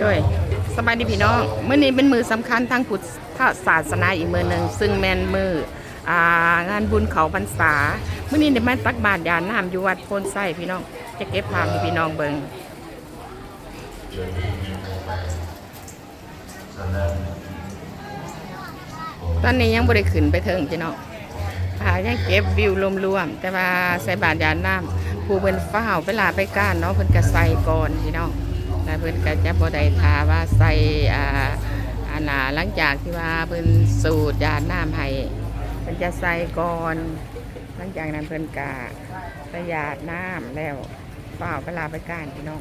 ໂດຍ ສະບາຍດີພີ່ນ້ອງ, ມື້ນີ້ເປັນມື້ສຳຄັນທາງພຸດທະສາສະໜາອີກມື້ໜຶ່ງ ຊຶ່ງແມ່ນມື້ ອ່າ ງານບຸນເຂົ້າພັນສາ. ມື້ນີ້ໄດ້ມາຕັກບາດຢາດນ້ຳຢູ່ວັດໂພນໄຊພີ່ນ້ອງ, ຈະເກັບພາບໃຫ້ພີ່ນ້ອງເບິ່ງ. ຕອນນີ້ຍັງບໍ່ໄດ້ຂຶ້ນໄປເທິງພີ່ນ້ອງ, ອ່າ ຍັງເກັບວິວລວມໆ, ແຕ່ວ່າໃສ່ບາດຢາດນ້ຳ ຜູ້ເພິ່ນຟ້າວໄປລາໄປການເນາະ ເພິ່ນກະໃສ່ກ່ອນພີ່ນ້ອງ, ແລ້ວເພິ່ນກະຈະບໍ່ໄດ້ຖ້າວ່າໃສ່ ອ່າ ອັນນ່າ ຫຼັງຈາກທີ່ວ່າເພິ່ນສູດຢາດນ້ຳໃຫ້ ເພິ່ນຈະໃສ່ກ່ອນ, ຫຼັງຈາກນັ້ນເພິ່ນກະໄປຢາດນ້ຳແລ້ວ ຟ້າວໄປລາໄປການພີ່ນ້ອງ.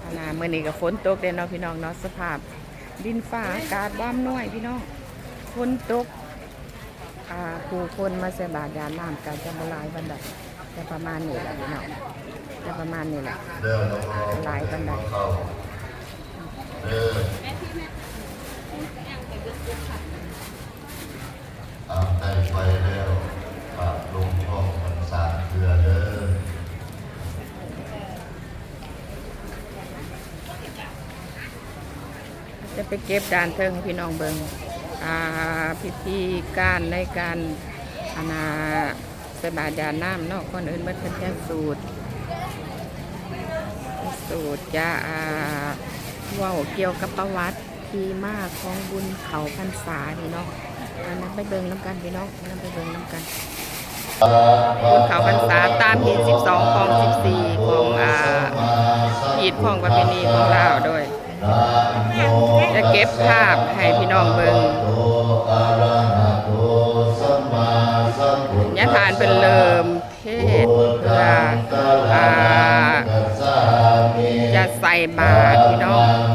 ອັນນ່າ ມື້ນີ້ກໍຝົນຕົກເດ້ເນາະພີ່ນ້ອງເນາະ, ສະພາບດິນຟ້າອາກາດບໍ່ອຳນວຍພີ່ນ້ອງ, ຝົນຕົກ. ອ່າ ຜູ້ຄົນມາໃສ່ບາດຢາດນ້ຳກໍຈະບໍ່ຫຼາຍປານໃດ, ຈະປະມານນີ້ແຫຼະພີ່ນ້ອງ, ຈະປະມານນີ້ແຫຼະ, ບໍ່ຫຼາຍປານໃດ. ຕາມໄດ້ໄປແລ້ວ ຝາກລົງທ້ອງກັນສາມເທື່ອເດີ. ຈະໄປເກັບດ້ານເທິງໃຫ້ພີ່ນ້ອງເບິ່ງ ອ່າ ພິທີການໃນການ ອັນນ່າ ໃສ່ບາດຢາດນ້ຳເນາະ. ກ່ອນອື່ນໝົດເພິ່ນຈະສູດ ສູດ ຈະ ອ່າ ເວົ້າກ່ຽວກັບປະຫວັດ ທີ່ມາຂອງບຸນເຂົ້າພັນສານີ້ເນາະ, ອັນນັ້ນໄປເບິ່ງນຳກັນພີ່ນ້ອງ, ນຳໄປເບິ່ງນຳກັນ. ບຸນເຂົ້າພັນສາຕາມຮີດສິບສອງ ຄອງສິບສີ່ ຂອງ ອ່າ ຮີດຄອງປະເພນີຂອງລາວ. ໂດຍ ຈະເກັບພາບໃຫ້ພີ່ນ້ອງເບິ່ງ. ຍາທ່ານເພິ່ນເລີ່ມ ເທດເພື່ອ ອ່າ ຈະໃສ່ບາດພີ່ນ້ອງ,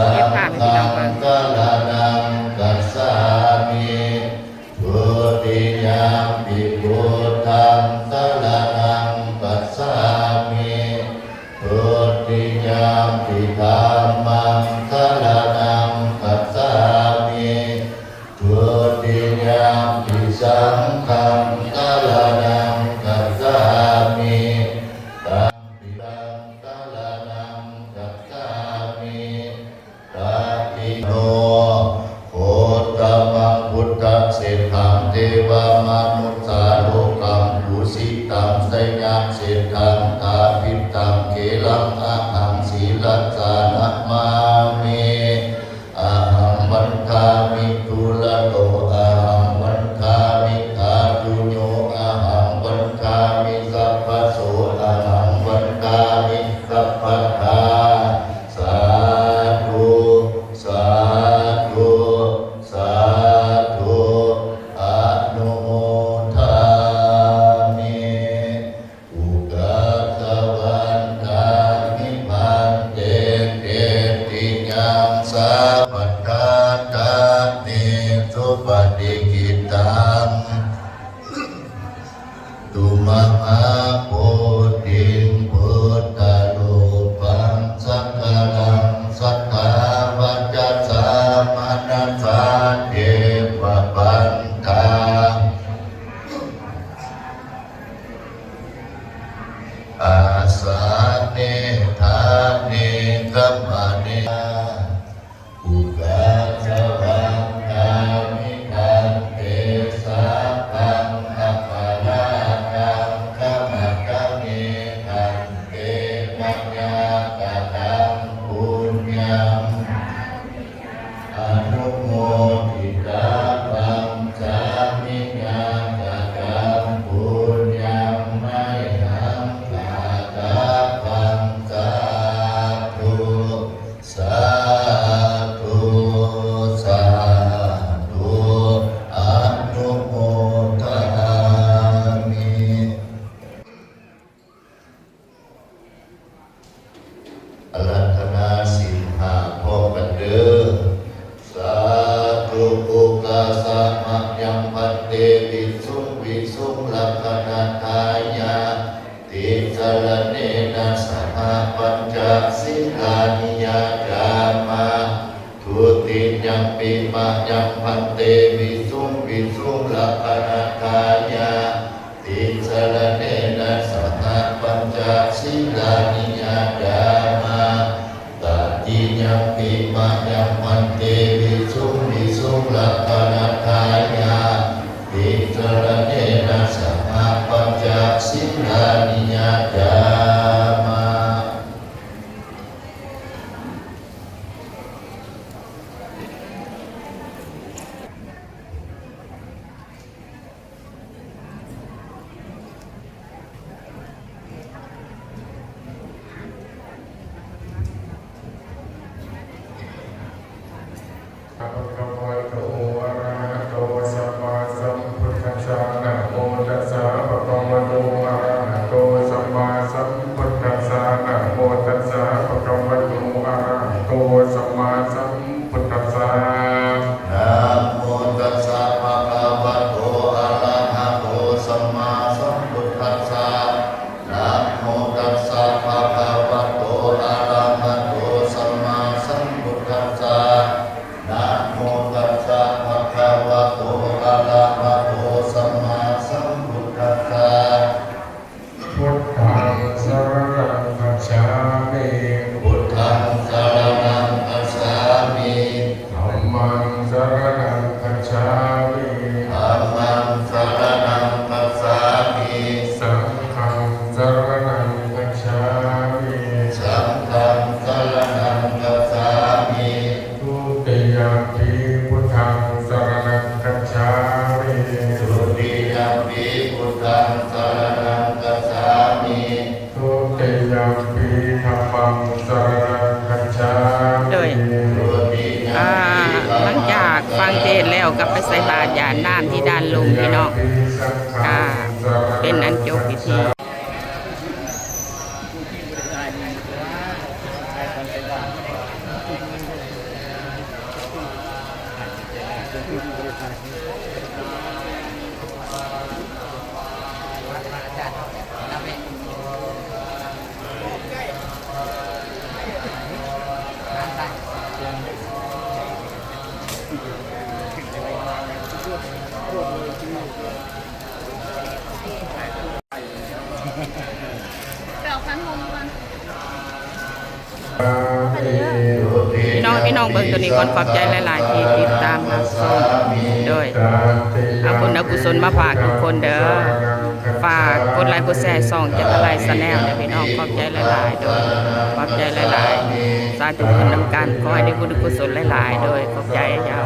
ເກັບພາບໃຫ້ພີ່ນ້ອງເບິ່ງ. ອາລາທະນາສິນຫ້າພ້ອມກັນເດີ. ສາທຸ ໂອກາສະມະຍັງ ພັນເຕ ວິສຸງ ວິສຸງ ລັກຂະນະທາຍາ ຕິສະລະເນນະ ສະຫະ ປັນຈະສີລານິ ຍາຈາມະ. ທຸຕິຍັມປິ ມະຍັງ ພັນເຕ ວິສຸງ ວິສຸງ ລັກຂະນະທາຍາ ຕິ Tiyampi mayaṃ bhante visuṃ visuṃ rakkhaṇatthāya tisaraṇena saha pañca sīlāni yācāma. ภะຄະວະໂຕ ອະລະຫະໂຕ ສຳມາສຳພຸດທັດສະ ນະໂມຕັດສະ ພະຄະວະໂຕ ອະລະຫະໂຕ ສຳມາສຳພຸດທັດສະ ນະໂມຕັດສະ ພະຄະວະໂຕ ອະລະຫະໂຕ ສຳມາສຳ ພຸດທັດສະ ນະໂມຕັດສະ ພະຄະວະໂຕ ອະລະຫະໂຕ ສຳມາສຳພຸດທັດສະ ນະໂມຕັດສະ ພະຄະວະໂຕ ອະລະຫະໂຕ ສຳມາສຳພຸດທັດສະ ນະໂມຕັດສະ ພະຄະວະໂຕ ອະລະຫະໂຕ ສຳມາສຳພຸດທັດສະ ພຸດທັງສະຣະນັງຄັດສາມິ ພຸດທັງສະຣະນັງຄັດສາມິ ທຳມັງສະຣະນັງຄັດສາມິ ທຳມັງສະຣະນັງຄັດສາມິ ສັງຄັງສະຣະນັງຄັດສາມິ ສັງຄັງສະຣະນັງຄັດສາມິ Dutiyampi buddhaṃ saraṇaṃ gacchāmi. Dutiyampi buddhaṃ saraṇaṃ gacchāmi. Dutiyampi dhammaṃ saraṇaṃ gacchāmi. ໂດຍ Dutiyampi ອ່າ ຫຼັງຈາກຟັງເທດແລ້ວກໍໄປໃສ່ບາດຢາດນ້ຳທີ່ດ້ານລຸ່ມ ພີ່ນ້ອງ Dutiyampi saṅghaṃ ກໍ saraṇaṃ ເປັນອັນຈົບພິທີ. ໄປເອົາຄັນຫົ່ມມາກ່ອນ. ພີ່ນ້ອງ ພີ່ນ້ອງເບິ່ງໂຕນີ້ກ່ອນ ຂອບໃຈຫຼາຍໆທີ່ຕິດຕາມຮັບຊົມ. ໂດຍ ເອົາບຸນເອົາກຸສົນມາຝາກທຸກຄົນເດີ. ຝາກກົດໄລກ໌ ກົດແຊ ຊ່ອງຈັນທະໄລ Channel ເດີພີ່ນ້ອງ. ຂອບໃຈຫຼາຍໆ ໂດຍ ຂອບໃຈຫຼາຍໆ. ສາທຸ ບຸນນຳກັນ ຂໍໃຫ້ໄດ້ບຸນໄດ້ກຸສົນຫຼາຍໆ ໂດຍ ຂອບໃຈເຈົ້າ.